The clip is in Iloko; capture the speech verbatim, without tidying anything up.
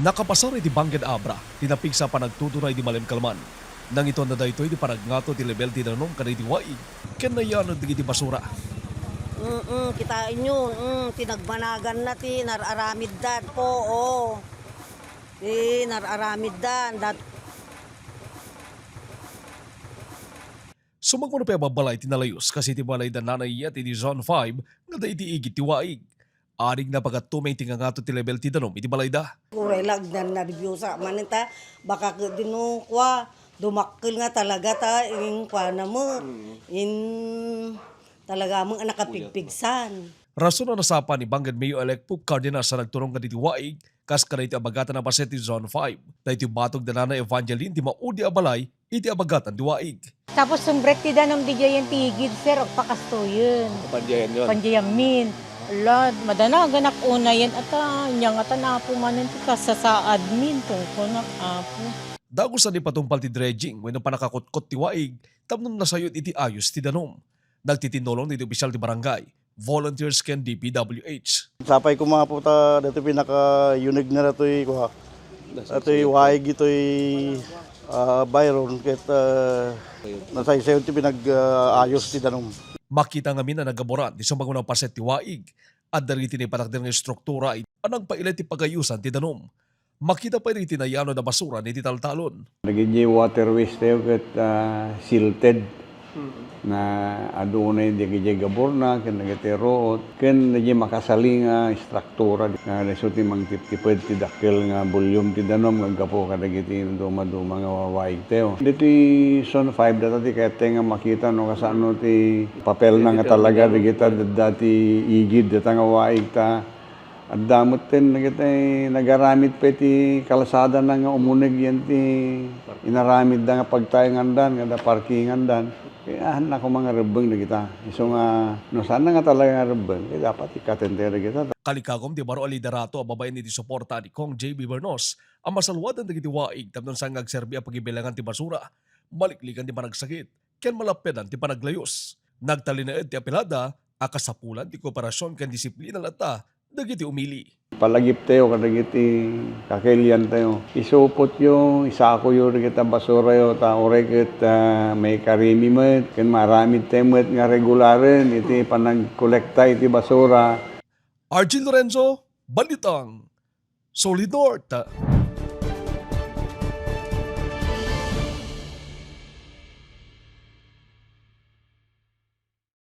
Nakapasar iti Bangked Abra ti napigsa a panagtutuna idi malemkalman. Nangitonna daytoy ti panagngato ti lebel ti danum kadagiti waig ken nayanod dagiti basura. Mm, kitaenyo, mm, ti nagbanaganna ti nar-aramiddan po, o. Ti nar-aramiddan, dat- Sumagmamano pay a babbalay ti nalayus kas iti balay da Nanay Yet iti Zone five nga adda iti igid ti waig. Arig napagattumeng ti ngangato ti lebel ti danum iti balayda. Uray la, agnan-, narbiosa manen ta, baka ket di no kua, dumakkel nga talaga ta, in kuana met, in talaga met a nakapigpigsan. Rason a nasapa ni Bangked Mayor-elect Pope Cardenas a nagturong kadagiti waig kas kadagiti abagatan a paset ti Zone five. Daytoy batog da Nanay Evangeline ti maudi a balay iti abagatan ti waig. Tapos sumbrek ti danum diay ti igid, sir, agpakastoyen. Pandiayan yun. Pandiayamin. Ala, madanaganak unayen, ata, nya nga tan Apo manen ti kasasaadmin, tungkolnak, Apo. Dagus a di patungpal ti dredging wenno pannakakutkot ti waig tapno nasayod iti ayos ti danum. Nagtitinnulong dagiti opisyal ti barangay, volunteers ken D P W H. Sapay koma, Apo, ta datoy pinakayunegna datoy, kua, datoy waig itoy, ah, Byron ket, ah, nasaysayon ti pinag, ah, ayos ti danum. Makita ngamin a naggaburan ti sumagmamano a paset ti waig. Adda dagiti naipatakder nga istruktura a nagpailay ti pagayosan ti danum. Makita pay dagiti nayanod a basura iti taltalon. Dagiti waterways tayo ket, ah, silted. Hmm. Na adu unay dagiti gaburna ken dagiti ruot ken dagiti makasali nga istruktura nga isu ti mangtiptiped ti dakkel nga volume ti danum nga aggapu kadagiti dumaduma nga wawaig tayo. Ditoy Zone five data ti kayat tayo nga makita no kasano ti papelna nga talaga dagita dadda ti igid data nga waig ta Adda metten dagiti nagaramid pay ti kalsadana nga umuneg yan ti inaramidda nga pagtaengandan, nga da parkingandan. Kaya, ah, nako, nga rebbeng dagita. Isu nga, no saan nga talaga nga rebbeng, kaya dapat ikkaten tayo dagita. Kalikagom ti baro a liderato a babaen iti suporta ni Cong J B Bernos a masalwadan dagiti waig tapno saan nga agserbi a pagibilangan ti basura, maliklikan ti panagsakit, ken malappedan ti panaglayus. Nagtalinaed ti apelada a kasapulan ti kooperasyon ken disiplina latta dagiti umili. Palagiptayo kadagiti kakiliantayo. Isupotyo, isakoyo dagiti basurayo, ta uray ket, ah, maikarimi met ken maaramidtayo met nga regularen iti panagkolekta iti basura. Argin Lorenzo, Balitang Solid North.